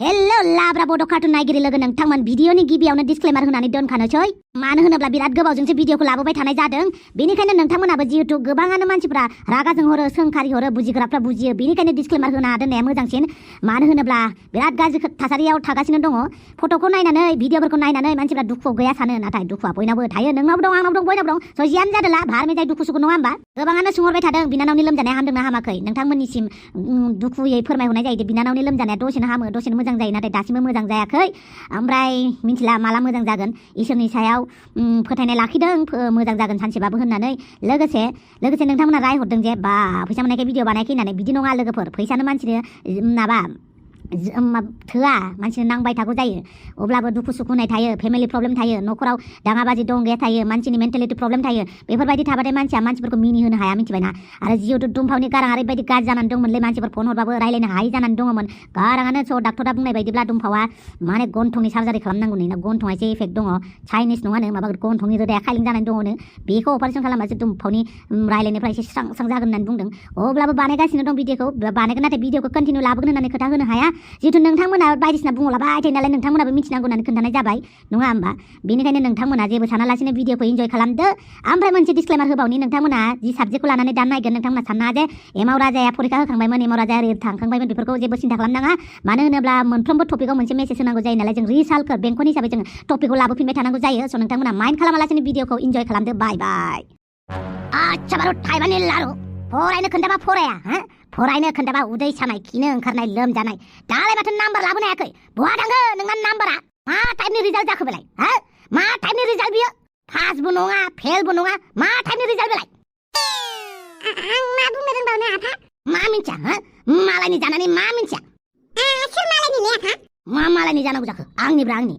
hello लाब्रा बड cartoon नायगिरि लोगो नोंथांमोन भिडिअनि गिबियावनो डिसक्लेमार होनानै दोनखानोसै मानो होनोब्ला बिराद गोबावजोंसो भिडिअखौ लाबोबाय थानाय जादों बेनिखायनो नोंथांमोनाबो जिहेतु गोबाङानो मानसिफोरा रागाजों हरो सोंखारि हरो बुजिग्राफ्रा बुजियो बेनिखायनो डिसक्लेमार होना दोननाया मोजांसिन मानो होनोब्ला बिराद गाज्रि थासारियाव थागासिनो दङ फट'खौ नायनानै भिडिअफोरखौ नायनानै मानसिफोरा दुखुआव गैया सानो नाथाय दुखुआ बयनावबो थायो नोंनावबो दं आंनावबो दं बयनावबो दं स' जियानो जादोला भारमे जाय दुखु सुखु नङा होमबा गोबाङानो सोंहरबाय थादों बिनानावनि लोमजानाया हामदोंना हामाखै नोंथांमोननिसिम दुखुयै फोरमायहरनाय जायो बिनानावनि लोमजानाया दसेनो हामो दसेनो मोजां जायो नाथाय दासिमबो मोजां जायाखै ओमफ्राय मिथिला माला मोजां जागोन इसोरनि सायाव फोथायनाय लाखिदों मोजां जागोन सानसेबाबो होननानै लोगोसे नोंथांमोना रायहरदों जे बा फैसा मोननायखाय भिडिअ बानायखै होननानै बिदि नङा लोगोफोर फैसानो मानसिनो माबा थोआ मानसिनो नांबाय थागौ जायो अब्लाबो दुखु सुखु होनाय थायो फेमिलि प्रब्लेम थायो न'खराव दाङाबाजि दं गैया थायो मानसिनि मेन्टेलिटि प्रब्लेम थायो बेफोरबायदि थाबाथाय मानसिया मानसिफोरखौ मिनिहोनो हाया मिथिबायना आरो जिहेतु दुम्फावनि गाराङा ओरैबायदि गाज्रि जानानै दंमोनलै मानसिफोर फन हरबाबो रायलायनो हायि जानानै दङमोन गाराङानो स' डाक्टरा बुंनाय बायदिब्ला दुम्फावा माने गन्थंनि सार्जारि खालामनांगौ नोंना गन्थंआ एसे इफेक्ट दङ चाइनिस नङानो माबा गन्थंनि रोदाया खाइलिं जानानै दङनो बेखौ अपारेसन खालामबासो दुम्फावनि रायलायनायफ्रा एसे स्रां जागोन होननानै बुंदों अब्लाबो बानायगासिनो दं भिडिअखौ बानायगोन नाथाय भिडिअखौ कन्टिनिउ लाबोगोन होननानै खोथा होनो हाया जिहेतु नोंथांमोना बायदिसिना बुंलाबाय थायो नालाय नोंथांमोनाबो मिथिनांगौ होननानै खोन्थानाय जाबाय नङा होमबा बेनिखायनो नोंथांमोना जेबो सानालासिनो भिडिअखौ इन्जय खालामदो ओमफ्राय मोनसे डिसक्लेमार होबावनि नोंथांमोना जि साबजेक्टखौ लानानै दान नायगोन नोंथांमोना साननाङा जे एमाव राजाया फरिखा होखांबायमोन एमाव राजाया ओरै थांखांबायमोन बेफोरखौ जेबो सिन्था खालामनाङा मानो होनोब्ला मोनफ्रोमबो टपिकआव मोनसे मेसेज होनांगौ जायो नालाय जों रिसाल्टखौ बेंखन हिसाबै जों टपिकखौ लाबोफिनबाय थानांगौ जायो स' नोंथांमोना माइन्ड खालामालासिनो भिडिअखौ इन्जय खालामदो बाय बाय आच्छा बारु थाइबानि लारु फरायनो खोन्थाबा फराया हा फरायनो खोन्थाबा उदै सानाय खिनो ओंखारनाय लोमजानाय दालाय माथो नाम्बार लाबोनो हायाखै बहा थांखो नोंना नाम्बारा मा टाइपनि रिजाल्ट जाखो बेलाय हा मा टाइपनि रिजाल्ट बियो पासबो नङा फेलबो नङा मा टाइपनि रिजाल्ट बेलाय आं मा बुंनो रोंबावनो आफा मा मिन्थिया हा मालायनि जानानै मा मिन्थिया सोर मालायनि लै आफा मा मालायनि जानांगौ जाखो आंनिब्रा आंनि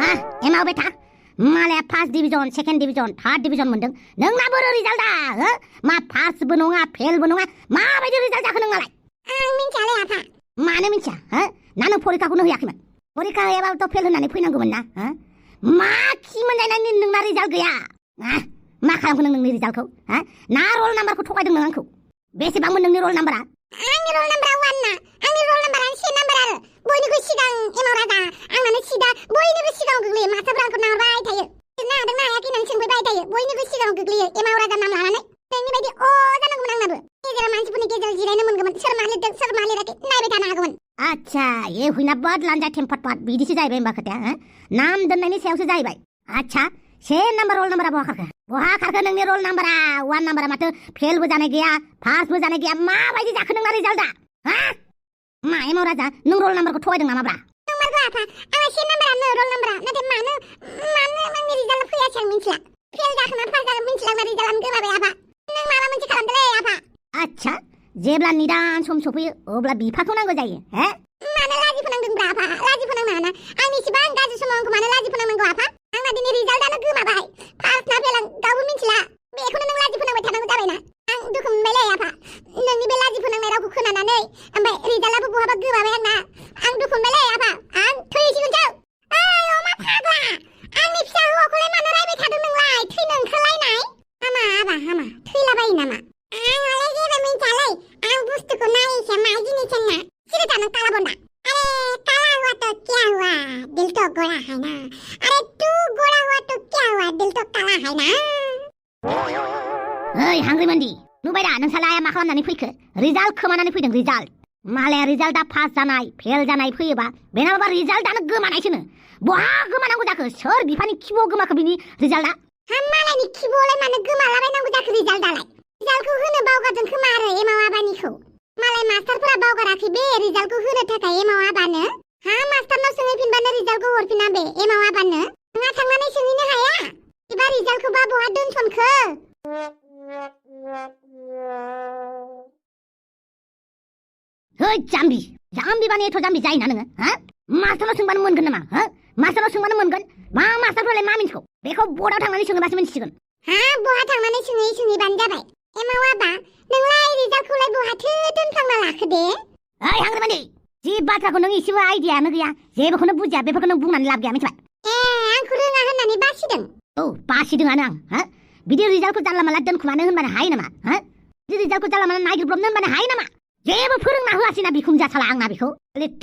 हा एमाव बेथा मालाया first division second division third division मोनदों नोंना बोरो रिजाल्टआ हो मा पासबो नङा फेलबो नङा माबायदि रिजाल्ट जाखो नोंनालाय आं मिन्थियालै आफा मानो मिन्थिया हो ना नों फरिखाखौनो होयाखैमोन फरिखा होयाबाबोथ' फेल होननानै फैनांगौमोन ना हो मा खि मोनजायनायनि नोंना रिजाल्ट गैया मा खालामखो नों नोंनि रिजाल्टखौ हा ना रल नाम्बारखौ थगायदों नों आंखौ बेसेबांमोन नोंनि रल नाम्बारा आंनि रल नाम्बारा 1 ना आंनि रल नाम्बारानो 1 नाम्बार आरो बयनिख्रुइ सिगां एमाव राजा आंनानो सिदा बयनिख्रुइ सिगाङाव गोग्लैयो मास्टारफ्रा आंखौ नाहरबाय थायो लिरनो हादोंना हायाखै होननानै सोंबाय थायो बयनिख्रुइ सिगाङाव गोग्लैयो एमाव राजा नाम लानानै नोंनि बायदि जानांगौमोन आंनाबो गेजेराव मानसिफोरनि गेजेराव जिरायनो मोनगौमोन सोर मा लिरदों सोर मा लिराखै नायबाय थानो हागौमोन आच्छा ये हुइना बद लान्जा टेम्पाट बिदिसो जाहैबाय होमबा खोथाया नाम दोननायनि सायावसो जाहैबाय आच्छा से नाम्बार रल नाम्बारा बहा खारखो नोंनि रल नाम्बारा 1 नाम्बारा माथो फेलबो जानाय गैया पासबो जानाय गैया माबायदि जाखो नोंना रिजाल्टआ हा मा एमाव राजा नों रल नाम्बारखौ थगायदों नामाब्रा नंमारगौ आफा आंना 1 नाम्बारानो रल नाम्बारा नाथाय मानो आंनि रिजाल्टआ फैयासै आं मिन्थिला फेल जाखोना पास जाखो मिन्थिला आंना रिजाल्टआनो गोमाबाय आफा नों माबा मोनसे खालामदोलै आफा आच्छा जेब्ला निदान सम सफैयो अब्ला बिफाखौ नांगौ जायो हे मानो लाजि फोनांदोंब्रा आफा लाजि फोनांनाङा ना आंनि इसिबां गाज्रि समाव आंखौ मानो लाजि फोनांनांगौ आफा आंना दिनै रिजाल्टआनो गोमाबाय पास ना फेल आं गावबो मिन्थिला बेखौनो नों लाजि फोनांबाय थानांगौ जाबायना आं दुखु मोनबायलै आफा नोंनि बे लाजि फोनांनाय रावखौ खोनानानै ओमफ्राय रिजाल्टआबो बहाबा गोमाबाय आंना आं दुखु मोनबायलै आफा आं थैसिगोनसो ओइ अमा फाग्ला आंनि फिसा हौवाखौलाय मानो रायबाय थादों नोंलाय थैनो ओंखारलायनाय हामा आबा हामा थैलाबायो नामा आंलाय जेबो मिन्थियालै आं बुस्थुखौ नायैसो मा जिनिस होनना सिरि था नों काला बन्दा अरे काला हुआ तो क्या हुआ दिल तो गोरा है ना अरे तू गोरा हुआ तो क्या हुआ दिल तो काला है ना ओइ हांग्रि मन्दि नुबाय दा नोंसालाया मा खालामनानै फैखो रिजाल्ट खोमानानै फैदों रिजाल्ट मालाया रिजाल्टआ पास जानाय फेल जानाय फैयोबा बेनाबा रिजाल्टआनो गोमानायसोनो बहा गोमानांगौ जाखो सोर बिफानि खिबुआव गोमाखो बिनि रिजाल्टआ हा मालायनि खिबुआवलाय मानो गोमालाबायनांगौ जाखो रिजाल्टआलाय रिजाल्टखौ होनो बावगारदों खोमा आरो एमाव आबानिखौ मालाय मास्टारफोरा बावगाराखै बे रिजाल्टखौ होनो थाखाय एमाव आबानो हा मास्टारनाव सोंहैफिनबानो रिजाल्टखौ हरफिना बे एमाव आबानो नोंहा थांनानै सोंहैनो हाया एबा रिजाल्टखौबा बहा दोनसनखो ओइ जाम्बि बाने एथ' जाम्बि जायोना नोङो हा मास्टारनाव सोंबानो मोनगोन नामा हा मास्टारनाव सोंबानो मोनगोन मा मास्टारफोरालाय मा मिन्थिगौ बेखौ बर्डआव थांनानै सोङोबासो मिन्थिसिगोन हा बहा थांनानै सोंहैबानो जाबाय एमाव आबा नोंलाय रिजाल्टखौलाय बहाथो दोनफ्लांना लाखो दे ओइ हांग्रिमानि जि बाथ्राखौ नों एसेबो आइडियानो गैया जेबोखौनो बुजिया बेफोरखौ नों बुंनानै लाब गैया मिथिबाय आंखौ रोङा होननानै बासिदों औ बासिदोंआनो आं हा बिदि रिजाल्टखौ जानला मानला दोनखुमानो होनबानो हायो नामा हा बिदि रिजाल्टखौ जानला मानला नागिरब्रबनो होनबानो हायो नामा जेबो फोरोंना होआसैना बिखुमजा साला आंना बेखौ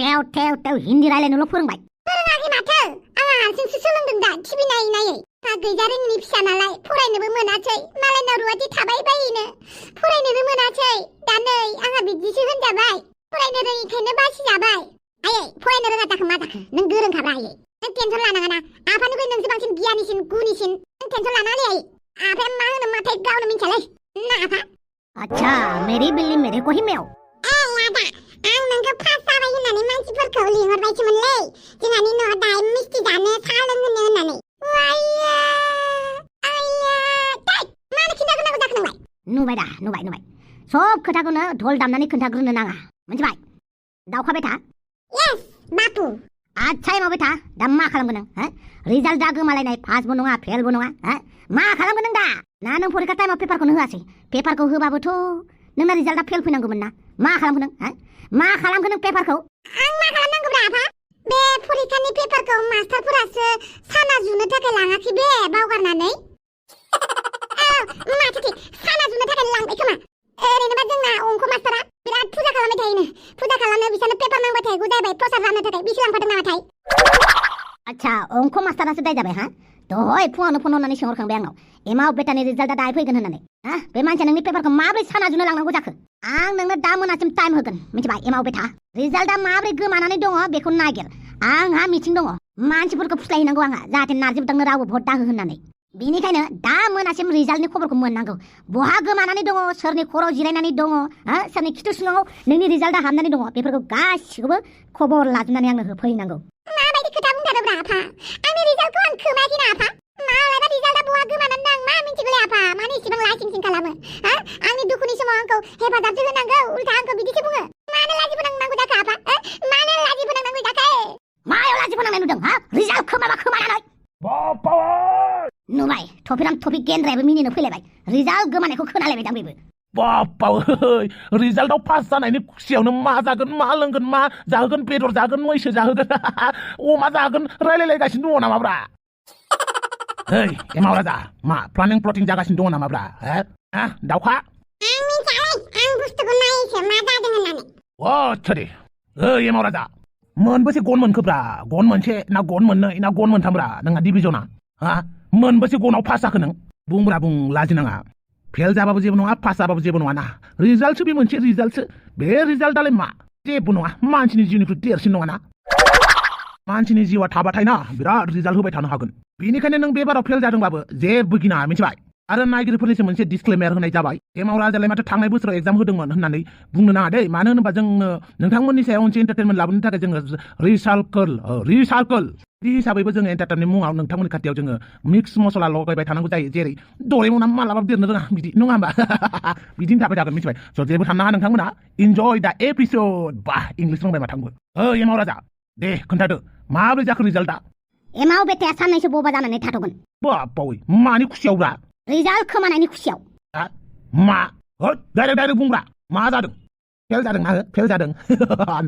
टेव टेव टेव हिन्दी रायलायनोल' फोरोंबाय फोरोङाखै माथो आंहा हारसिंसो सोलोंदों दा टिभि नायै नायै गैजारोङिनि फिसा नालाय फरायनोबो मोनासै मालायनाव रुवाथि थाबाय बायैनो फरायनोबो मोनासै दा नै आंहा बिदिसो होनजाबाय फरायनो रोङिखायनो बासिजाबाय आयै फरायनो रोङा जाखो मा जाखो नों गोरोंखाब्रा आयै नों टेनसन लानाङा ना आफानिख्रुइ नोंसो बांसिन गियानिसिन गुनिसिन नों टेनसन लानाङा आयै आफाया मा होनो माथाय गावनो मिन्थियालै ना आफा अच्छा मेरी बिल्ली मेरे को ही मेव आदा आं नोंखौ फास जाबाय होननानै मानसिफोरखौ लिंहरबायसोमोनलै जोंहानि न'आव दायो मिस्थि जानो साहा लोंहोनो होननानै नुबाय दा नुबाय सब खोथाखौनो धल दामनानै खोन्थाग्रोनो नाङा मिथिबाय दावखाबाय था यस बापु आच्छा मावबाय था दा मा खालामगोन नों रिजाल्टआ गोमालायनाय पासबो नङा फेलबो नङा मा खालामगोन नों दा ना नों फरिखा टाइमाव पेपारखौनो होआसै पेपारखौ होबाबोथ' नोंना रिजाल्टआ फेल फैनांगौमोन ना मा खालामगोन नों मा खालामगोन नों पेपारखौ आं मा खालामनांगौब्रा आफा बे फरिखानि पेपारखौ मास्टारफोरासो साना जुनो थाखाय लाङाखै बे बावगारनानै माथो साना जुनो थाखाय लांबाय खोमा ओरैनोबा जोंना अंख मास्टारा बिराद फुजा खालामबाय थायोनो फुजा खालामनो बिसोरनो पेपार नांबाय थायो जाहैबाय प्रसाद राननो थाखाय बिसोर लांफादों नामाथाय आच्छा अंख मास्टारासो दाय जाबाय दहाय फुङावनो फन हरनानै सोंहरखांबाय आंनाव एमाव बेटानि रिजाल्टआ दाहाय फैगोन होननानै बे मानसिया नोंनि पेपारखौ माब्रै साना जुनो लांनांगौ जाखो आं नोंनो दा मोनासिम टाइम होगोन मिथिबाय एमाव बेटा रिजाल्टआ माब्रै गोमानानै दङ बेखौ नागिर आंहा मिटिं दङ मानसिफोरखौ फुस्लायहैनांगौ आंहा जाहाथे नारजि बुदांनो रावबो भट दाहो होननानै बेनिखायनो दा मोनासिम रिजाल्टनि खबरखौ मोननांगौ बहा गोमानानै दङ सोरनि खर'आव जिरायनानै दङ सोरनि खिथु सिङाव नोंनि रिजाल्टआ हाबनानै दङ बेफोरखौ गासिखौबो खबर लाजोबनानै आंनो होफैनांगौ माबायदि खोथा बुंथारोब्रा आफा आंनि रिजाल्टखौ आं खोमायाखैना आफा मालाबा रिजाल्टआ बहा गोमानानै दं मा मिथिगौलै आफा मानो इसेबां लाइसिं खालामो आंनि दुखुनि समाव आंखौ हेफाजाबसो होनांगौ उल्था आंखौ बिदिसो बुङो मानो लाजि फोनांनांगौ जाखो आफा मानो लाजि फोनांनांगौ जाखो मायाव लाजि फोनांनाय नुदों रिजाल्ट खोमाबा खोमानानै नुबाय थफिराम थफि गेन्द्रायाबो मिनिनो फैलायबाय रिजाल्ट गोमानायखौ खोनालायबाय दां बेबो बापाव रिजाल्टआव पास जानायनि खुसियावनो मा जागोन मा लोंगोन मा जाहोगोन बेदर जागोन मैसो जाहोगोन अमा जागोन रायलायलायगासिनो दङ नामाब्रा ओइ एमाव राजा मा प्लानिं प्लटिं जागासिनो दङ नामाब्रा दावखा आं मिथियालै आं बुस्थुखौ नायैसो मा जादों होननानै आच्छा दे ओइ एमाव राजा मोनबेसे गन मोनखोब्रा गन मोनसे ना गन मोननै ना गन मोनथामब्रा नोंहा डिभिजना मोनबेसे गनाव पास जाखो नों बुंब्रा बुं लाजिनाङा फेल जाबाबो जेबो नङा पास जाबाबो जेबो नङा ना रिजाल्टसो बे मोनसे रिजाल्टसो बे रिजाल्टआलाय मा जेबो नङा मानसिनि जिउनिख्रुइ देरसिन नङा ना मानसिनि जिउआ थाबाथाय ना बिराद रिजाल्ट होबाय थानो हागोन बेनिखायनो नों बे बाराव फेल जादोंबाबो जेबो गिनाङा मिथिबाय आरो नायगिरिफोरनिसो मोनसे डिसक्लेमार होनाय जाबाय एमाव राजालाय माथो थांनाय बोसोराव एग्जाम होदोंमोन होननानै बुंनो नाङा दे मानो होनोबा जोंनो नोंथांमोननि सायाव मोनसे एन्टारटेनमेन्ट लाबोनो थाखाय जोङो रिसार्कोल बे हिसाबैबो जोङो एन्टारटेनमेन्टनि मुङाव नोंथांमोननि खाथियाव जोङो मिक्स मसला लगायबाय थानांगौ जायो जेरै दरेमना मालाबा देरनो रोङा बिदि नङा होमबा बिदिनो थाबाय थागोन मिथिबाय स' जेबो साननाङा नोंथांमोना इन्जय दा एपिसोड बा इंलिस रोंबाय माथांबो एमाव राजा दे खोन्थादो माब्रै जाखो रिजाल्टआ एमाव बेटाया साननैसो बबा जानानै थाथ'गोन बापावै मानि खुसियावब्रा रिजाल्ट खोमानायनि खुसियाव मा डाइरेक्ट बुंब्रा मा जादों फेल जादों ना फेल जादों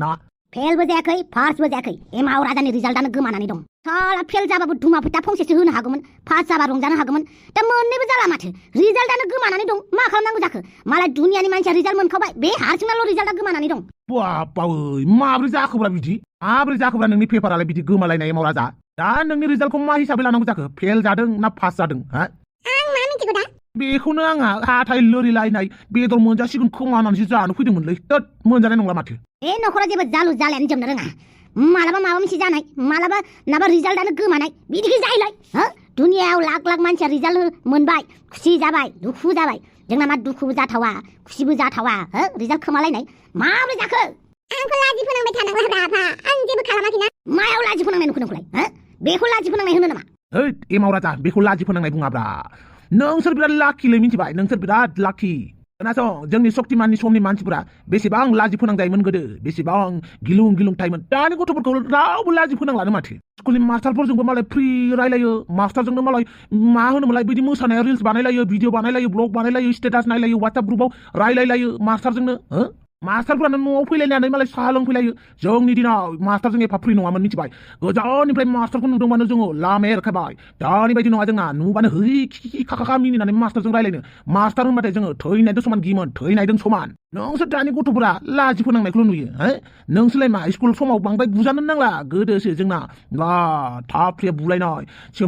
ना फेलबो जायाखै फार्स्टबो जायाखै एमाव राजानि रिजाल्टआनो गोमानानै दं साला फेल जाबाबो दुमा फोथा फंसेसो होनो हागौमोन पास जाबा रंजानो हागौमोन दा मोननैबो जाला माथो रिजाल्टआनो गोमानानै दं मा खालामनांगौ जाखो मालाय दुनियानि मानसिया रिजाल्ट मोनखाबाय बे हारसिंनाल' रिजाल्टआ गोमानानै दं बापावै माब्रै जाखोब्रा बिदि माब्रै जाखोब्रा नोंनि पेपारालाय बिदि गोमालायनाय एमाव राजा दा नोंनि रिजाल्टखौ मा हिसाबै लानांगौ जाखो फेल जादों ना पास जादों आं मा मिथिगौ दा बेखौनो आंहा हाथाय लोरिलायनाय बेदर मोनजासिगोन खोमानानैसो जानो फैदोंमोनलै थोद मोनजानाय नंला माथो बे न'खराव जेबो जालु जालायानो जोबनो रोङा मालाबा माबा मोनसे जानाय मालाबा नाबा रिजाल्टआनो गोमानाय बिदिखि जायोलाय दुनियायाव लाख लाख मानसिया रिजाल्ट मोनबाय खुसि जाबाय दुखु जाबाय जोंना मा दुखुबो जाथावा खुसिबो जाथावा रिजाल्ट खोमालायनाय माब्रै जाखो आंखौ लाजि फोनांबाय थानांगौ आफा आं जेबो खालामाखैना मायाव लाजि फोनांनाय नुखो नोंखौलाय बेखौ लाजि फोनांनाय होनो नामा एमाव राजा बेखौ लाजि फोनांनाय बुङाब्रा नोंसोर बिराद लाखिलै मिथिबाय नोंसोर बिराद लाखि खोनासं जोंनि शक्तिमाननि समनि मानसिफोरा बेसेबां लाजि फोनांजायोमोन गोदो बेसेबां गिलुं गिलुं थायोमोन दानि गथ'फोरखौ रावबो लाजि फोनांलानो माथो स्कुलनि मास्टारफोरजोंबो मालाय फ्रि रायलायो मास्टारजोंनो मालाय मा होनोमोनलाय बिदि मोसानाय रिल्स बानायलायो भिडिअ बानायलायो ब्लग बानायलायो स्टेटास नायलायो वाट्सएप ग्रुपआव रायलायलायो मास्टारजोंनो मास्टारफ्रानो न'आव फैलायनानै मालाय साहा लोंफैलायो जोंनि दिनाव मास्टारजों एफा फ्रि नङामोन मिथिबाय गोजाननिफ्राय मास्टारखौ नुदोंबानो जोङो लामाया एरखायबाय दानि बायदि नङा जोंना नुबानो है खि खाखा मिनिनानै मास्टारजों रायलायनो मास्टार होनबाथाय जोङो थैनायजों समान गियोमोन थैनायजों समान नोंसोर दानि गथ'फोरा लाजि फोनांनायखौल' नुयो हो नोंसोरलाय मा स्कुल समाव बांद्राय बुजानो नांला गोदोसो जोंना थाफ्ले बुलायनाय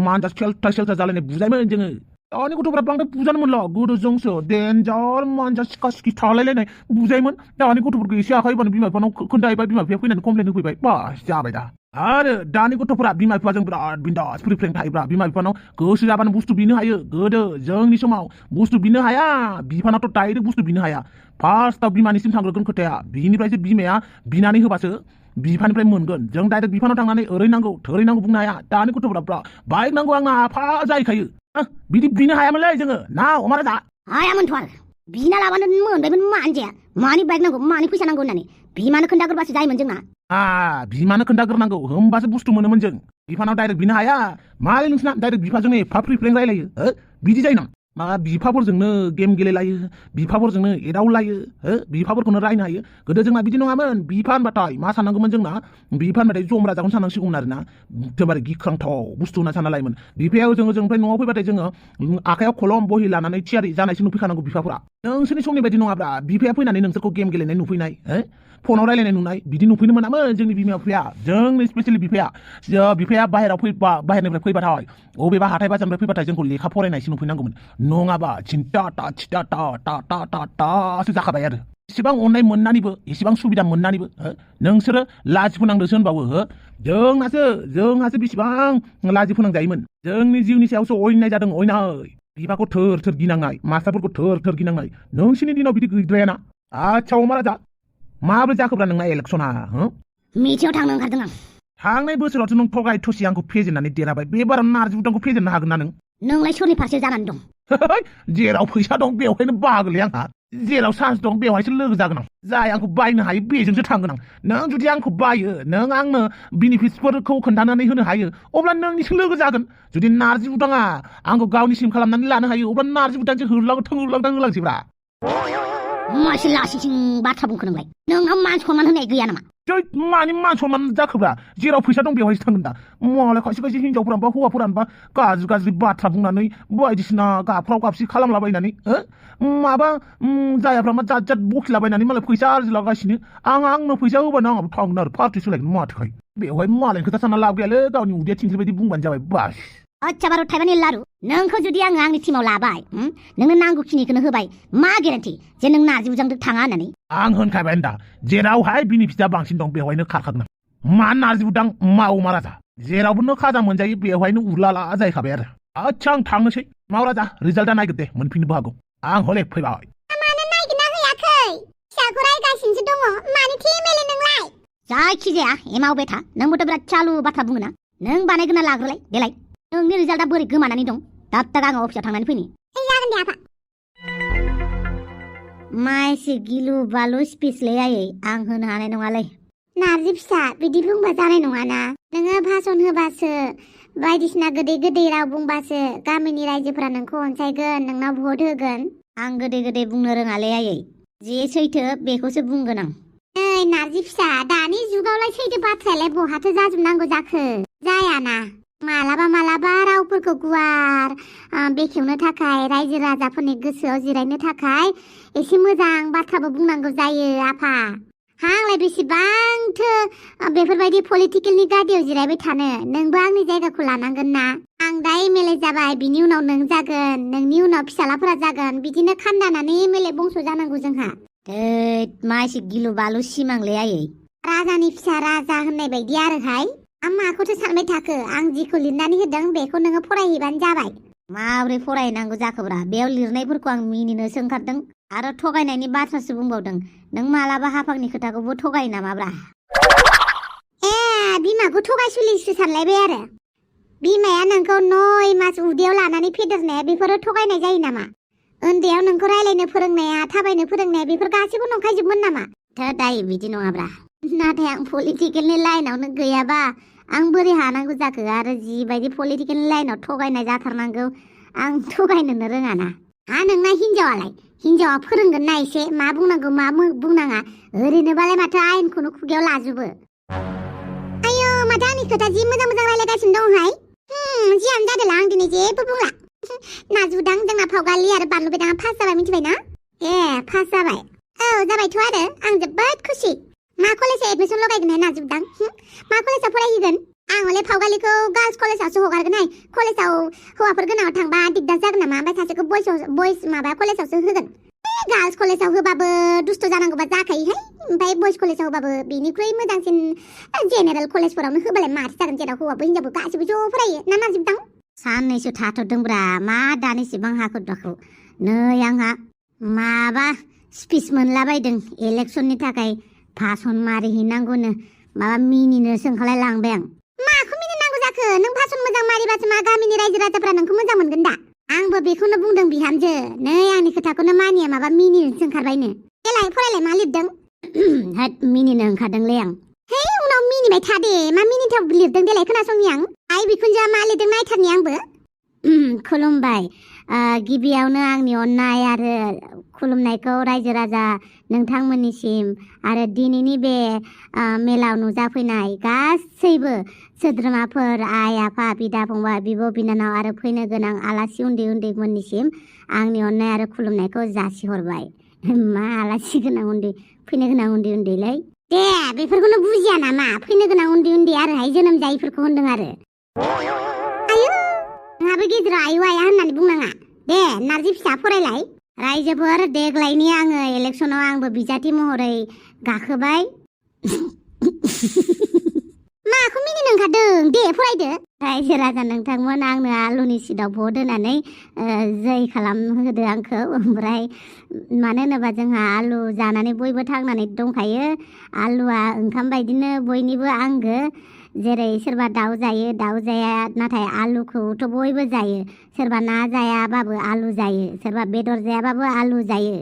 मानजा सेल्था सेल्था जालायनाय बुजायमोन जोङो दानि गथ'फोरा बांद्राय बुजानो मोनला गोदो जोंसो देन्जार मानजा सिखा सिखि थालायलायनाय बुजायोमोन दानि गथ'फोरखौ एसे आखाइबानो बिमा बिफानाव खोन्थाहैबाय बिमा बिफाया फैनानै कमप्लेन होफैबाय बास जाबाय दा आरो दानि गथ'फोरा बिमा बिफाजों बिराद बिन्दास फ्रि फ्रें थायोब्रा बिमा बिफानाव गोसो जाबानो बुस्थु बिनो हायो गोदो जोंनि समाव बुस्थु बिनो हाया बिफानावथ' डाइरेक्ट बुस्थु बिनो हाया फार्स्टआव बिमानिसिम थांग्रोगोन खोथाया बिनिफ्रायसो बिमाया बिनानै होबासो बिफानिफ्राय मोनगोन जों डाइरेक्ट बिफानाव थांनानै ओरै नांगौ थोरै नांगौ बुंनो हाया दानि गथ'फोरा बाइक नांगौ आंना आफा जाहैखायो बिदि बिनो हायामोनलै जोङो ना अमा राजा हायामोनथ' आरो बिना लाबानो मोनबायमोन मानजाया मानि बाइक नांगौ मानि फैसा नांगौ होननानै बिमानो खोन्थाग्रोबासो जायोमोन जोंना बिमानो खोन्थाग्रोनांगौ होमबासो बुस्थु मोनोमोन जों बिफानाव डाइरेक्ट बिनो हाया मालै नोंसिना डाइरेक्ट बिफाजोंनो एफा फ्रि फ्रें रायलायो बिदि जायो ना मा बिफाफोरजोंनो गेम गेलेलायो बिफाफोरजोंनो एदावलायो बिफाफोरखौनो रायनो हायो गोदो जोंना बिदि नङामोन बिफा होनबाथाय मा साननांगौमोन जोंना बिफा होनबाथाय जम राजाखौनो साननांसिगौमोन आरोना एकदमबारे गिख्रांथाव बुस्थु होनना सानना लायोमोन बिफाया जोंनिफ्राय न'आव फैबाथाय जोङो आखायाव कलम बहि लानानै थियारि जानायसो नुफैखानांगौ बिफाफोरा नोंसोरनि समनि बायदि नङाब्रा बिफाया फैनानै नोंसोरखौ गेम गेलेनाय नुफैनाय फनाव रायलायनाय नुनाय बिदि नुफैनो मोनामोन जोंनि बिमा बिफाया जोंनि स्पेसियेलि बिफाया बाहेरनिफ्राय फैबाथाय अबेबा हाथाय बाजारनिफ्राय फैबाथाय जोंखौ लेखा फरायनायसो नुफैनांगौमोन नङाबा चिन्ता टा चिता टा टा टा टा टासो जाखाबाय आरो एसेबां अननाय मोननानैबो एसेबां सुबिदा मोननानैबो नोंसोरो लाजि फोनांदोंसो होनबाबो जोंहासो बेसेबां लाजि फोनांजायोमोन जोंनि जिउनि सायावसो अयनाय जादों अयनाय बिफाखौ थोर थोर गिनांनाय मास्टारफोरखौ थोर थोर गिनांनाय नोंसिनि दिनाव बिदि गैद्रायाना आच्छा अमा राजा माब्रै जाखोब्रा नोंना इलेक्सना मिथिङाव थांनो ओंखारदों आं थांनाय बोसोरावसो नों थगाय थसि आंखौ फेजेननानै देरहाबाय बेबाराव नारजि बुदांखौ फेजेननो हागोन ना नोंलाय सोरनि फारसे जानानै दं जेराव फैसा दं बेवहायनो बाहागोलै आंहा जेराव चान्स दं बेवहायसो लोगो जागोन आं जाय आंखौ बायनो हायो बेजोंसो थांगोन आं नों जुदि आंखौ बायो नों आंनो बेनिफिट्सफोरखौ खोन्थानानै होनो हायो अब्ला नोंनिसो लोगो जागोन जुदि नारजि बुदाङा आंखौ गावनिसिम खालामनानै लानो हायो अब्ला नारजि बुदांसो होलांसैब्रा मासे लासिं बाथ्रा बुंखो नोंलाय नोंहा मान सनमान होनाय गैया नामा मानि मान सनमान जाखोब्रा जेराव फैसा दं बेवहायसो थांगोन दा मालाय खायसे खायसे हिनजावफोरानोबा हौवाफोरानोबा गाज्रि बाथ्रा बुंनानै बायदिसिना गाफ्राव गाबसि खालामलाबायनानै माबा जायाफ्रा मा जात जात बखिलाबायनानै मालाय फैसा आरजिलागासिनो आंनो फैसा होबानो आंहाबो थांगोन आरो पार्टि सोलायगोन माथोखाय बेवहाय मालायनि खोथा सानना लाब गैयालै गावनि उदैया थिंख्लि बायदि बुंबानो जाबाय बास आच्छा बार' थाइबानि लारु नोंखौ जुदि आङो आंनि टिमाव लाबाय नोंनो नांगौखिनिखौनो होबाय मा गेरेन्टि जे नों नारजि बुजांजों थाङा होननानै आं होनखाबाय दा जेरावहाय बेनिफिटआ बांसिन दं बेवहायनो खारखागोन मा नारजि बुदां मा अमा राजा जेरावबो खाजा मोनजायो बेवहायनो उरलाला जाहैखाबाय आरो आच्छा आं थांनोसै माव राजा रिजाल्टआ नायगोर दे मोनफिननोबो हागौ आं हले फैबाय मानो नायगिरना होयाखै फिसाखौ रायगासिनोसो दङ मानो थेमेले नोंलाय जायखिजाया एमाव बेथा नोंबोथ' बिराद चालु बाथ्रा बुङोना नों बानायगोना लाग्रोलाय देलाय नोंनि रिजाल्टआ बोरै गोमानानै दं दाब आङो अफिसाव थांनानै फैनि जागोन दे आफा माइसे गिलु बालु स्पिचलै आयै आं होनो हानाय नङालै नारजि फिसा बिदि बुंबा जानाय नङाना नोङो भाषण होबासो बायदिसिना गोदै राव बुंबासो गामिनि रायजोफोरा नोंखौ अनसायगोन नोंनाव भट होगोन आं गोदै बुंनो रोङालै आयै जे सैथो बेखौसो बुंगोन आं नै नारजि फिसा दानि जुगावलाय सैथो बाथ्रायालाय बहाथो जाजोबनांगौ जाखो जायाना मालाबा रावफोरखौ गुवार बेखेवनो थाखाय रायजो राजाफोरनि गोसोआव जिरायनो थाखाय एसे मोजां बाथ्राबो बुंनांगौ जायो आफा आंलाय बेसेबांथो बेफोरबायदि पलिटिकेलनि गादियाव जिरायबाय थानो नोंबो आंनि जायगाखौ लानांगोन ना आं दा एमएलए जाबाय बिनि उनाव नों जागोन नोंनि उनाव फिसालाफोरा जागोन बिदिनो खान्दानानै एमएलए बंस जानांगौ जोंहा मा एसे गिलु बालु सिमांलै आयै राजानि फिसा राजा होननाय बायदि आरोहाय आं माखौथो सानबाय थाखो आं जिखौ लिरनानै होदों बेखौ नोङो फरायहैबानो जाबाय माबोरै फरायनांगौ जाखोब्रा बेयाव लिरनायफोरखौ आं मिनिनोसो ओंखारदों आरो थगायनायनि बाथ्रासो बुंबावदों नों मालाबा हाफांनि खोथाखौबो थगायो नामाब्रा बिमाखौ थगायसुलिसो सानलायबाय आरो बिमाया नोंखौ 9 मास उदैयाव लानानै फेदेरनाया बेफोरो थगायनाय जायो नामा उन्दैयाव नोंखौ रायलायनो फोरोंनाया थाबायनो फोरोंनाया बेफोर गासैबो नंखायजोबमोन नामा दायो बिदि नङाब्रा नाथाय आं पलिटिकेलनि लाइनावनो गैयाबा आं बोरै हानांगौ जाखो आरो जिबायदि पलिटिकेलनि लाइनाव थगायनाय जाथारनांगौ आं थगायनोनो रोङाना हा नोंना हिनजावा फोरोंगोन ना एसे मा बुंनांगौ मा बुंनाङा ओरैनोबालाय माथो आयेनखौनो खुगायाव लाजोबो आयो माथो आंनि खोथा जि मोजां रायलायगासिनो दंहाय जियानो जादोंला आं दिनै जेबो बुंला नाजुदां जोंना फावगालि आरो बानलु बेदाङा पास जाबाय मिथिबाय ना पास जाबाय औ जाबायथ' आरो आं जोबोद खुसि मा कलेजाव एडमिसन लगायगोनहाय नाजुदां मा कलेजाव फरायहैगोन आं हले फावगालिखौ गार्लस कलेजावसो हगारगोनहाय कलेजाव हौवाफोर गोनाङाव थांबा दिगदार जागोन नामा ओमफ्राय सासेखौ बयस माबा कलेजावसो होगोन गार्लस कलेजाव होबाबो दुस्त जानांगौबा जाखायोहाय ओमफ्राय बयस कलेजाव होबाबो बेनिख्रुइ मोजांसिन जेनेरेल कलेजफोरावनो होबालाय माथो जागोन जेराव हौवाबो हिनजावबो गासिबो ज' फरायो ना नाजुदां साननैसो थाथ'दोंब्रा मा दानिसेबां हाखु दाखु नै आंहा माबा स्पिच मोनलाबायदों इलेक्सननि थाखाय भाषण मारिहैनांगौनो माबा मिनिनोसो ओंखारलाय लांबाय आं माखौ मिनिनांगौ जाखो नों भाषण मोजां मारिबासो मा गामिनि रायजो राजाफ्रा नोंखौ मोजां मोनगोन दा आंबो बेखौनो बुंदों बिहामजो नै आंनि खोथाखौनो मानिया माबा मिनिनोसो ओंखारबायनो देलाय फरायलाय मा लिरदों होद मिनिनो ओंखारदोंलै आं है उनाव मिनिबाय था दे मा मिनिथाव लिरदों देलाय खोनासंनि आं आइ बिखुनजोआ मा लिरदों नायथारनि आंबो खुलुमबाय गिबियावनो आंनि अननाय आरो खुलुमनायखौ रायजो राजा नोंथांमोननिसिम आरो दिनैनि बे मेलाव नुजाफैनाय गासैबो सोद्रोमाफोर आइ आफा बिदा फंबाय बिब' बिनानाव आरो फैनो गोनां आलासि उन्दैमोननिसिम आंनि अननाय आरो खुलुमनायखौ जासिहरबाय मा आलासि गोनां उन्दै फैनो गोनां उन्दैलै दे बेफोरखौनो बुजिया नामा फैनो गोनां उन्दै आरोहाय जोनोम जायैफोरखौ होनदों आरो आयु नोंहाबो गेजेराव आयु आया होननानै बुंनाङा दे नारजि फिसा फरायलाय रायजोफोर देग्लायनि आङो इलेक्सनाव आंबो बिजाथि महरै गाखोबाय माखौ मिनिनो ओंखारदों दे फरायदो रायजो राजा नोंथांमोन आंनो आलुनि सिटाव भट होनानै जै खालामहोदो आंखौ ओमफ्राय मानो होनोबा जोंहा आलु जानानै बयबो थांनानै दंखायो आलुआ ओंखाम बायदिनो बयनिबो आंगो जेरै सोरबा दाउ जायो दाउ जाया नाथाय आलुखौथ' बयबो जायो सोरबा ना जायाबाबो आलु जायो सोरबा बेदर जायाबाबो आलु जायो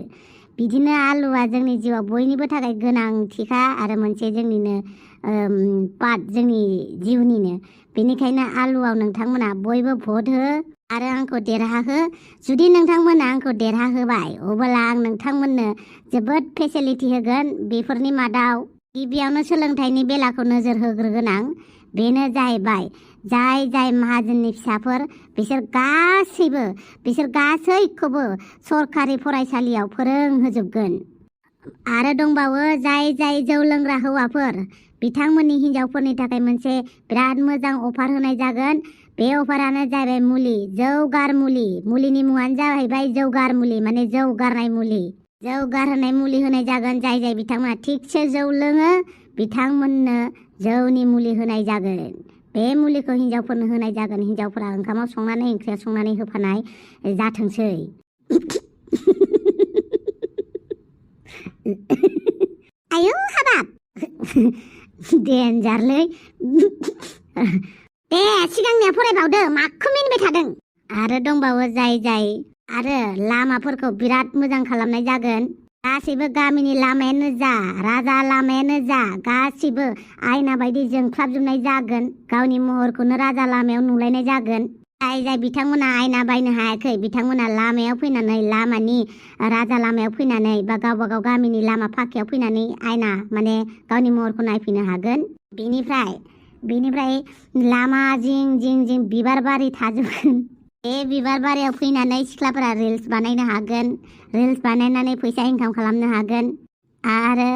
बिदिनो आलुआ जोंनि जिउआव बयनिबो थाखाय गोनांथिखा आरो मोनसे जोंनिनो पार्ट जोंनि जिउनिनो बेनिखायनो आलुआव नोंथांमोना बयबो भट हो आरो आंखौ देरहाहो जुदि नोंथांमोना आंखौ देरहाहोबाय अब्ला आं नोंथांमोननो जोबोद फेसिलिटि होगोन बेफोरनि मादाव गिबियावनो सोलोंथाइनि बेलाखौ नोजोर होग्रोगोन आं बेनो जाहैबाय जाय माहाजोननि फिसाफोर बिसोर गासैखौबो सरखारि फरायसालियाव फोरोंहोजोबगोन आरो दंबावो जाय जौ लोंग्रा हौवाफोर बिथांमोननि हिनजावफोरनि थाखाय मोनसे बिराद मोजां अफार होनाय जागोन बे अफारानो जाहैबाय जौगार मुलिनि मुङानो जाहैबाय जौगार मुलि माने जौ गारनाय मुलि जौ गारहोनाय मुलि होनाय जागोन जाय बिथांमोना थिगसे जौ लोङो बिथांमोननो जौनि मुलि होनाय जागोन बे मुलिखौ हिनजावफोरनो होनाय जागोन हिनजावफोरा ओंखामाव संनानै ओंख्रियाव संनानै होफानाय जाथोंसै आयौ हाबाब देन्जारलै दे सिगांनिया फरायबावदो माखौ मिनिबाय थादों आरो दंबावो जाय आरो लामाफोरखौ बिराद मोजां खालामनाय जागोन गासैबो गामिनि लामायानो जा राजा लामायानो जा गासैबो आयना बायदि जोंख्लाबजोबनाय जागोन गावनि महरखौनो राजा लामायाव नुलायनाय जागोन जाय बिथांमोना आयना बायनो हायाखै बिथांमोना लामायाव फैनानै लामानि राजा लामायाव फैनानै बा गावबा गाव गामिनि लामा फाखायाव फैनानै आयना माने गावनि महरखौ नायफैनो हागोन बेनिफ्राय लामा जिं बिबार बारि थाजोबगोन बे बिबार बारियाव फैनानै सिख्लाफोरा रिल्स बानायनो हागोन रिल्स बानायनानै फैसा इनकाम खालामनो हागोन आरो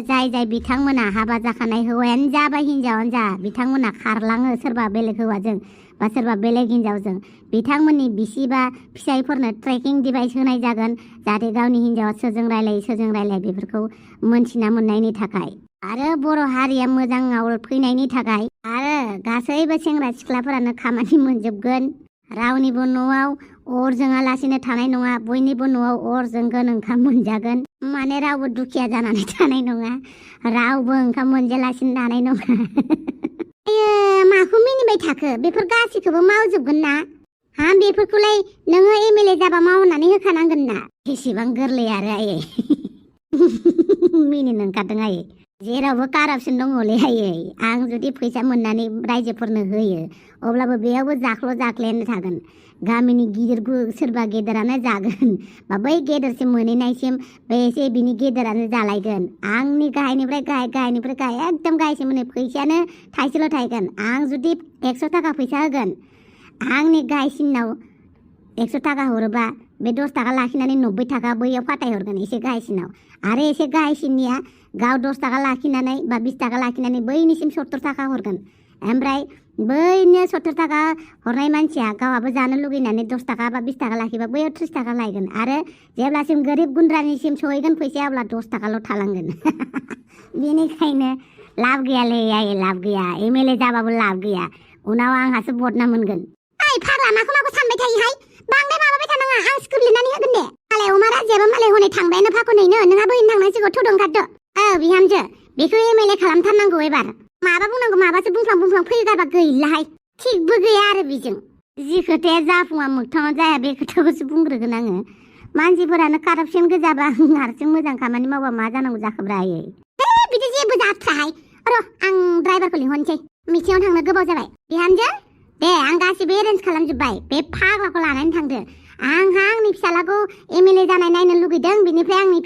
जाय बिथांमोना हाबा जाखानाय हौवायानो जा बा हिनजावानो जा बिथांमोना खारलाङो सोरबा बेलेग हौवाजों बा सोरबा बेलेग हिनजावजों बिथांमोननि बिसि बा फिसाइफोरनो ट्रेकिं डिभाइस होनाय जागोन जाहाथे गावनि हिनजावा सोरजों रायलाय बेफोरखौ मोनथिना मोननायनि थाखाय आरो बर' हारिया मोजाङाव फैनायनि थाखाय आरो गासैबो सेंग्रा सिख्लाफोरानो खामानि मोनजोबगोन रावनिबो न'आव अर जोङालासिनो थानाय नङा बयनिबो न'आव अर जोंगोन ओंखाम मोनजागोन माने रावबो दुखिया जानानै थानाय नङा रावबो ओंखाम मोनजालासिनो थानाय नङा माखौ मिनिबाय थाखो बेफोर गासैखौबो मावजोबगोन ना हा बेफोरखौलाय नोङो एमएलए जाबा मावनानै होखानांगोन ना बेसेबां गोरलै आरो आयै मिनिनो ओंखारदों आयै जेरावबो कारापसन दङलै आयै आं जुदि फैसा मोननानै रायजोफोरनो होयो अब्लाबो बेयावबो जाख्ल'जाख्लायानो थागोन गामिनि गिदिर सोरबा गेदेरानो जागोन बा बै गेदेरसिम मोनहैनायसिम बे एसे बिनि गेदेरानो जालायगोन आंनि गाहायनिफ्राय गाहाय एकदम गाहायसिम मोनो फैसायानो थाइसेल' थायगोन आं जुदि 100 थाखा फैसा होगोन आंनि गाहायसिनाव 100 थाखा हरोबा बे 10 थाखा लाखिनानै 90 थाखा बैयाव फाथायहरगोन एसे गाहायसिनाव आरो एसे गाहायसिननिया गाव 10 थाखा लाखिनानै बा 20 थाखा लाखिनानै बैनिसिम 70 थाखा हरगोन ओमफ्राय बैनो 70 थाखा हरनाय मानसिया गावहाबो जानो लुगैनानै 10 थाखा बा 20 थाखा लाखिबा बैयाव 30 थाखा लायगोन आरो जेब्लासिम गोरिब गुन्द्रानिसिम सहैगोन फैसाया अब्ला 10 थाखाल' थालांगोन बेनिखायनो लाब गैयालै आयै लाब गैया एमएलए जाबाबो लाब गैया उनाव आंहासो बदनाम मोनगोन ओइ फाग्ला माखौ सानबाय थायोहाय बांद्राय माबाबाय थानाङा आं स्क्रिप्ट लिरनानै होगोन दे मालाय अमा राजायाबो मालाय हनै थांबायानो फाखनैनो नोंहा बैनो थांनांसिगौ थौदों ओंखारदो बिहामजो बेखौ एमएलए खालामथारनांगौ एबार माबा बुंनांगौ माबासो बुंफ्लां फैगारबा गैलाहाय थिगबो गैया आरो बेजों जि खोथाया जाफुङा मोगथाङाव जाया बे खोथाखौसो बुंग्रोगोन आङो मानसिफोरानो कारापसन गोजाबा हारसिं मोजां खामानि मावबा मा जानांगौ जाखोब्रा आयै बिदि जेबो जाथ्राहाय र' आं ड्राइभारखौ लिंहरनोसै मिटिङाव थांनो गोबाव जाबाय बिहामजो दे आं गासिबो एरेन्ज खालामजोब्बाय बे फाग्लाखौ लानानै थांदो आंहा आंनि फिसालाखौ एमएलए जानाय नायनो लुगैदों बिनिफ्राय आंनि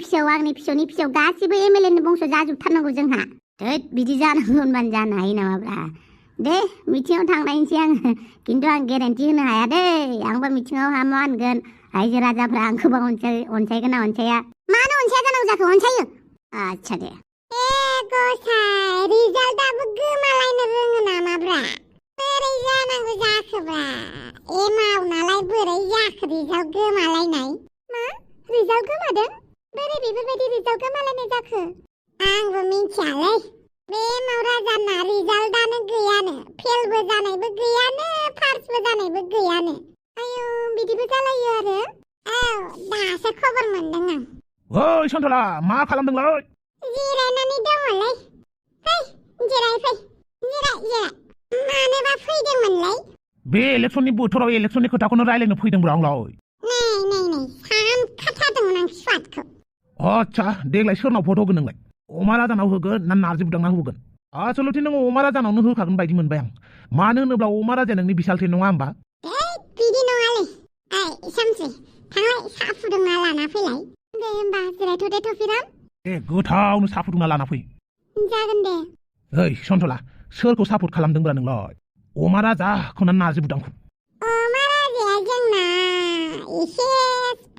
फिसौनि फिसौ गासिबो एमएलएनि बंस जाजोबथारनांगौ जोंहा थोद बिदि जानांगौ होनबानो जानो हायो नामाब्रा दे मिटिङाव थांनायसै आङो खिन्थु आं गेरेन्टि होनो हाया दै आंबो मिटिङाव मा होनगोन रायजो राजाफ्रा आंखौबा अनसायगोन ना अनसाया मानो अनसाया जानांगौ जाखो अनसायो आच्छा दे गसाय रिजाल्टआबो गोमालायनो रोङो नामाब्रा बोरै जानांगौ जाखोब्रा एमाव नालाय बोरै जाखो रिजाल्ट गोमालायनाय मा रिजाल्ट गोमादों बोरै बेफोरबायदि रिजाल्ट गोमालायनाय जाखो आंबो मिन्थियालै बे एमाव राजाना रिजाल्टआनो गैयानो फेलबो जानायबो गैयानो फार्स्टबो जानायबो गैयानो आयौ बिदिबो जालायो आरो दासो खबर मोनदों आं ओइ सन्थला मा खालामदोंलै जिरायनानै दङलै फै जिराय मानोबा फैदोंमोनलै बे इलेक्सननि बोथोराव इलेक्सननि खोथाखौनो रायलायनो फैदोंब्रा आंलाय नै सानखाथारदोंमोन आं स्वादखौ आच्छा देग्लाय सोरनाव भट होगोन नोंलाय अमा राजानाव होगोन ना नारजि बुदांनाव होगोन आसलथे नों अमा राजानावनो होखागोन बायदि मोनबाय आं मानो होनोब्ला अमा राजाया नोंनि बिसालथे नङा होमबा बिदि नङालै सामसै थांलाय साहा फुदुंना लाना फैलाय दे होमबा जिरायथ' दे थफिराम गोथावनो साहा फुदुंना लाना फै जागोन दे ओइ सन्थला सोरखौ सापर्ट खालामदोंब्रा नोंलाय अमा राजाखौ ना नारजि बुदांखौ अमा राजाया जोंना एसे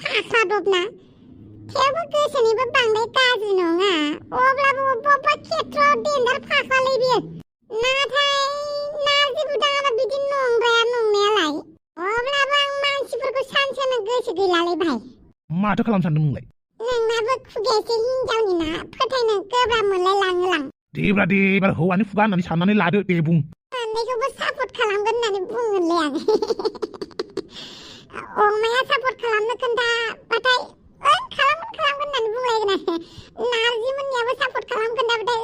फाखादबना थेवबो गोसोनिबो बांद्राय गाज्रि नङा अब्लाबो अबेबा खेत्रआव देन्जार फाखालै बियो नाथाय नारजि बुदाङाबा बिदि नंद्राया नंनायालाय अब्लाबो आं मानसिफोरखौ सानसोनो गोसो गैलालै भाइ माथो खालाम सानदों नोंलाय नोंनाबो खुगायासो हिनजावनि ना फोथायनो गोब्राब मोनलाय लाङोलां देब्रा दे एबार हौवानि खुगा होननानै साननानै लादो दे बुं साननायखौबो सापर्ट खालामगोन होननानै बुङोलै आं अमाया सापर्ट खालामनो खोन्थाबाथाय खालामगोन होननानै बुंलायगोन आरो नारजि मोननियाबो सापर्ट खालामगोन खोन्थाबाथाय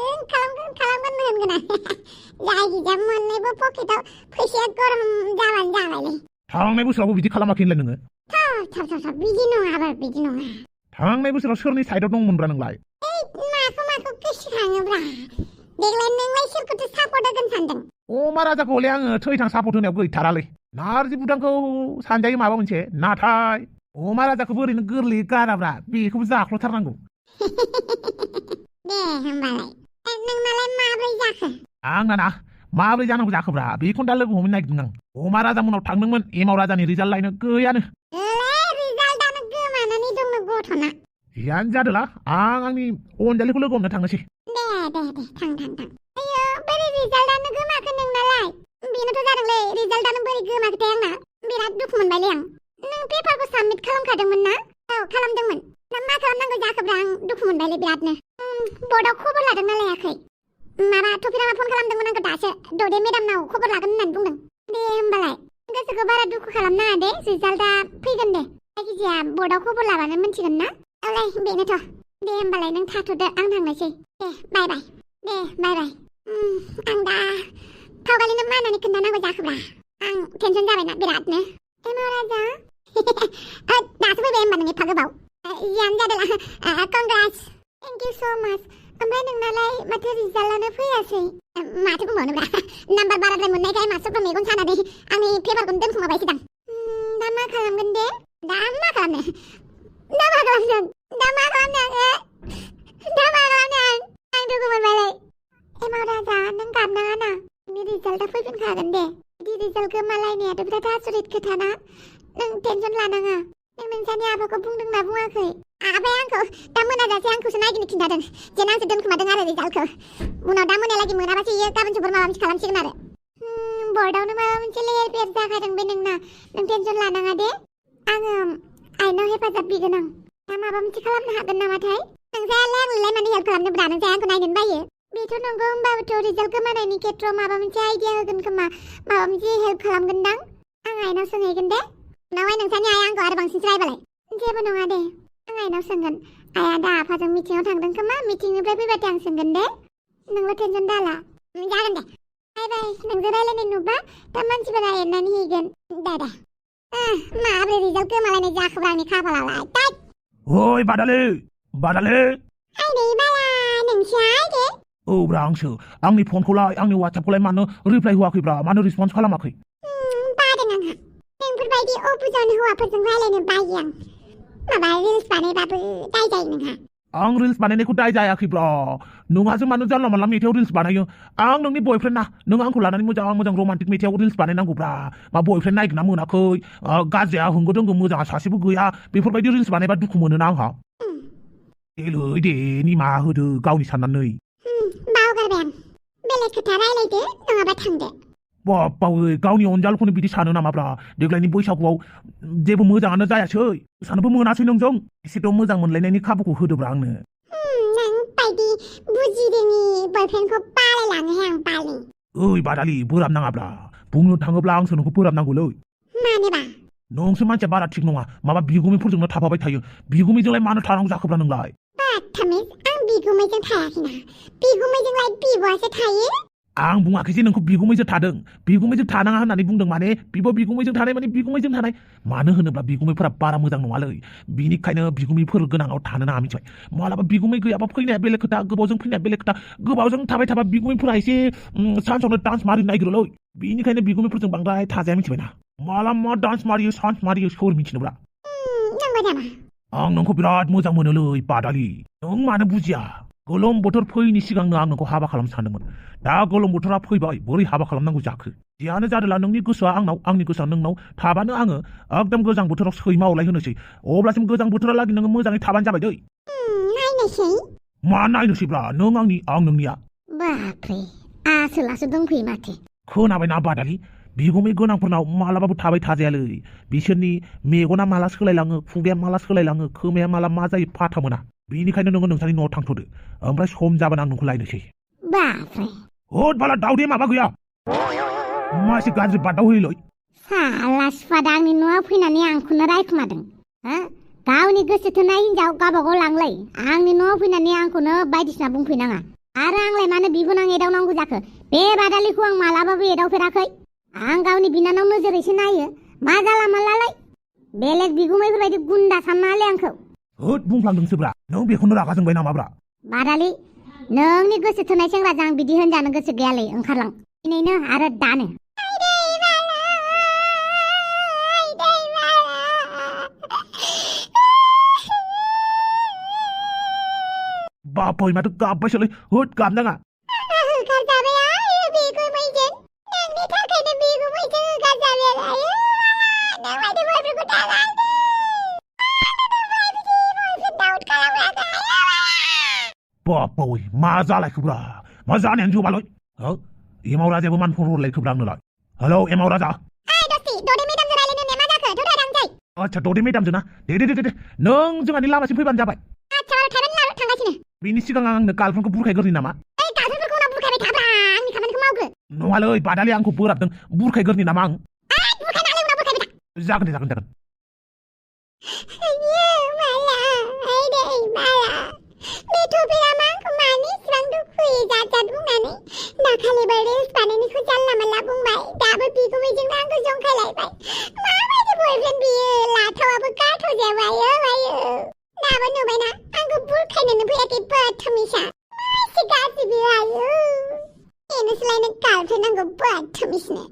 खालामगोन होनगोन आरो जायखिजाया मोननैबो पकेटाव फैसाया गरम जाबानो जाबायलै थांनाय बोसोरावबो बिदि खालामाखै होनलाय नोङो बिदि नङाबा बिदि नङा थांनाय बोसोराव सोरनि साइडआव दंमोनब्रा नोंलाय माखौ गोसोखाङोब्रा देग्लाय नोंलाय सोरखौथो सापर्ट होगोन सानदों अमा राजाखौ हले आङो थैथां सापर्ट होनायाव गैथारालै नारजि बुदांखौ सानजायो माबा मोनसे नाथाय अमा राजाखौबो ओरैनो गोरलैयै गाराब्रा बेखौबो जाख्ल'थारनांगौ दे होमबालाय नोंनालाय माब्रै जाखो आंना ना माब्रै जानांगौ जाखोब्रा बेखौनो दा लोगो हमनो नागिरदों आं अमा राजा मोनाव थांदोंमोन एमाव राजानि रिजाल्ट लायनो गैयानो रिजाल्टआनो गोमानानै दङ गथ'ना जियानो जादोला आं आंनि अनजालिखौ लोगो हमनो थांनोसै दे थां आयो बोरै रिजाल्टआनो गोमाखो नोंनालाय बेनोथ' जादोंलै रिजाल्टआनो बोरै गोमाखोथाय आंना बिराद दुखु मोनबायलै आं नों पेपारखौ साबमिट खालामखादोंमोन ना खालामदोंमोन दा मा खालामनांगौ जाखोब्रा आं दुखु मोनबायलै बिरादनो बर्डआव खबर लादोंना लायाखै माबा थफिरामा फन खालामदोंमोन आंखौ दासो दौदे मेडामनाव खबर लागोन होननानै बुंदों दे होमबालाय गोसोखौ बारा दुखु खालामनाङा दे रिजाल्टआ फैगोन दे जायखिजाया बर्डआव खबर लाबानो मिन्थिगोन ना औलै बेनोथ' दे होमबालाय नों थाथ'दो आं थांनोसै दे बाय बाय आं दा फावगालिनो मा होननानै खोन्थानांगौ जाखोब्रा आं टेनसन जाबायना बिरादनो एमाव राजा दासो फैबाय होमबा नों एफा गोबाव जियानो जादोला कंग्राट्स थेंक इउ स' माच ओमफ्राय नोंनालाय माथो रिजाल्टआनो फैयासै माथो बुंबावनोब्रा नाम्बार बाराद्राय मोननायखाय मास्टारफ्रा मेगन सानानै आंनि पेपारखौनो दोनखुमाबायसोदां दा मा खालामगोन दे दा मा खालामनो दा मा खालामदों दा मा खालामदों आं दुखु मोनबायलै एमाव राजा नों गाबनाङा ना नोंनि रिजाल्टआ फैफिनखागोन दे बिदि रिजाल्ट गोमालायनायाथ' बिराद आसरित खोथाना नों टेनसन लानाङा नों नोंसानि आफाखौ बुंदोंना बुङाखै आफाया आंखौ दा मोनाजासे आंखौसो नायगिरनो खिन्थादों जेन आंसो दोनखोमादों आरो रिजाल्टखौ उनाव दा मोनालागि मोनाबासो इयो गाबोन समफोर माबा मोनसे खालामसिगोन आरो बर्डआवनो माबा मोनसे लेर बेर जाखादों बे नोंना नों टेनसन लानाङा दे आङो आइनाव हेफाजाब बिगोन आं दा माबा मोनसे खालामनो हागोन नामाथाय नोंसायालाय आंनोलाय मानो हेल्प खालामनोब्रा नोंसाया आंखौ नायनोनो बायो बेथ' नंगौ होमबाबोथ' रिजाल्ट गोमानायनि खेत्रआव माबा मोनसे आइडिया होगोन खोमा माबा मोनसे हेल्प खालामगोनदां आं आइनाव सोंहैगोन दे उनावहाय नोंसानि आइया आंखौ आरो बांसिनसो रायबालाय जेबो नङा दे आं आइनाव सोंगोन आइया दा आफाजों मिटिङाव थांदों खोमा मिटिंनिफ्राय फैबाथाय आं सोंगोन दे नोंल' टेनसन दाला जागोन दे बाय बाय नोंजों रायलायनाय नुबा दा मानसिफोरा एरनानै हैगोन दे माब्रै रिजाल्ट गोमालायनाय जाखोब्रा आंनि खाफालालाय टाइट ओइ बादाले आइ नै बाला नोंसाय दे औ ब्रा आंसो आंनि फनखौलाय आंनि वाट्सएपखौलाय मानो रिप्लाय होआखैब्रा मानो रिसपन्स खालामाखै बादों आंहा नोंफोरबायदि अबुजन हौवाफोरजों रायलायनो बायो आं माबा रिल्स बानायबाबो दाय जायो नोंहा आं रिल्स बानायनायखौ दाय जायाखैब्रा नोंहासो मानो जानला मानला मेथाइआव रिल्स बानायो आं नोंनि बयफ्रेन्ड ना नों आंखौ लानानै मोजां रमान्टिक मेथाइआव रिल्स बानायनांगौब्रा मा बयफ्रेन्ड नायगोन ना मोनाखै गाज्रिया होंगो दोंगो मोजाङा सासेबो गैया बेफोरबायदि रिल्स बानायबा दुखु मोनोना आंहा देलै दे निमाहा होदो गावनि साननानै बावगारबाय आं बेलेग खोथा रायलायदो नङाबा थांदो बावै गावनि अनजालुखौनो बिदि सानो नामाब्रा देग्लायनि बैसागुआव जेबो मोजाङानो जायासै सानोबो मोनासै नोंजों एसेथ' मोजां मोनलायनायनि खाबुखौ होदोब्रा आंनो नों बायदि बुजिरोङि बयफ्रेन्डखौ बालायलाङोहाय आं बाले ओइ बादालि बोराब नाङाब्रा बुंनो थाङोब्ला आंसो नोंखौ बोराबनांगौलै मानोबा नोंसो मानसिया बारा थिग नङा माबा बिगुमैफोरजोंनो थाफाबाय थायो बिगुमैजोंलाय मानो थानांगौ जाखोब्रा नोंलाय बाथामिज आं बिगुमैजों थायाखैना बिगुमैजोंलाय बिब'आसो थायो आं बुङाखै जे नोंखौ बिगुमैजों थादों बिगुमैजों थानाङा होननानै बुंदों माने बिगुमैजों थानाय माने बिगुमैजों थानाय मानो होनोब्ला बिगुमैफोरा बारा मोजां नङालै बिनिखायनो बिगुमैफोर गोनाङाव थानो नाङा मिथिबाय मालाबा बिगुमै गैयाबा फैनाया बेलेग खोथा गोबावजों फैनाया बेलेग खोथा गोबावजों थाबाय थाबा बिगुमैफोरा एसे सान्सावनो डान्स मारिनो नागिरोलै बिनिखायनो बिगुमैफोरजों बांद्राय थाजाया मिथिबायना माला मा डान्स मारियो सान्स मारियो सोर मिथिनोब्रा आं नोंखौ बिराद मोजां मोनोलै बादालि नों मानो बुजिया गोलोम बोथोर फैयैनि सिगांनो आं नोंखौ हाबा खालामनो सानदोंमोन दा गोलोम बोथोरा फैबाय बोरै हाबा खालामनांगौ जाखो जियानो जादोंला नोंनि गोसोआ आंनाव आंनि गोसोआ नोंनाव थाबानो आङो एकदम गोजां बोथोराव सैमा अलाय होनोसै अब्लासिम गोजां बोथोरालागि नोङो मोजाङै थाबानो जाबाय दै नायनोसै मा नायनोसैब्रा नों आंनि आं नोंनिया बाप्रे आसोलासो दंफैयो माथो खोनाबायना बादालि बिगुमै गोनांफोरनाव मालाबाबो थाबाय थाजायालै बिसोरनि मेगना माला सोलायलाङो खुगाया माला सोलायलाङो खोमाया माला मा जायो फाथा मोना बेनिखायनो नोङो नोंसानि न'आव थांथ'दो ओमफ्राय सम जाबानो आं नोंखौ लायनोसै बाप्रे होद बाला दाउदे माबा गैया मा एसे गाज्रि बादाव होयोलै साला सिफादा आंनि न'आव फैनानै आंखौनो रायखुमादों गावनि गोसो थोनाय हिनजाव गावबागाव लांलाय आंनि न'आव फैनानै आंखौनो बायदिसिना बुंफैनाङा आरो आंलाय मानो बिबोनां एदावनांगौ जाखो बे बादालिखौ आं मालाबाबो एदावफेराखै आं गावनि बिनानाव नोजोरैसो नायो मा जाला मालालाय बेलेग बिगुमैफोरबायदि गुन्दा साननाङालै आंखौ होद बुंफ्लांदोंसोब्रा नों बेखौनो रागा जोंबाय नामाब्रा बादालि नोंनि गोसो थोनाय सेंग्राजों आं बिदि होनजानो गोसो गैयालै ओंखारलां दिनैनो आरो दानो बापै माथो गाबबायसोलै होद गाबनाङा बापै मा जालायखोब्रा मा जानायानो जोबालै एमाव राजायाबो मान फन हरलायखोब्रा आंनोलाय हेलौ एमाव राजा आच्छा ददे मेदामजों ना दे नों जोंहानि लामासिम फैबानो जाबाय बेनि सिगां आंनो गार्लफ्रेन्डखौ बुरखायग्रोनि नामा नङालै बादालि आंखौ बोराबदों बुरखायग्रोनि नामा आं जागोन दाखालिबो रिल्स बानायनायखौ जानला मानला बुंबाय दाबो बिगुमैजों आंखौ जंखायलायबाय माबायदि बयफ्रेन्ड बियो लाथावाबो गारथ'जाबायो दाबो नुबायना आंखौ बुरखायनोनो फैयाखै बदतमिसा एसे गाज्रि बियो आयु बेनोसोलायनो गार्लफ्रेन्ड नांगौ बदतमिसनो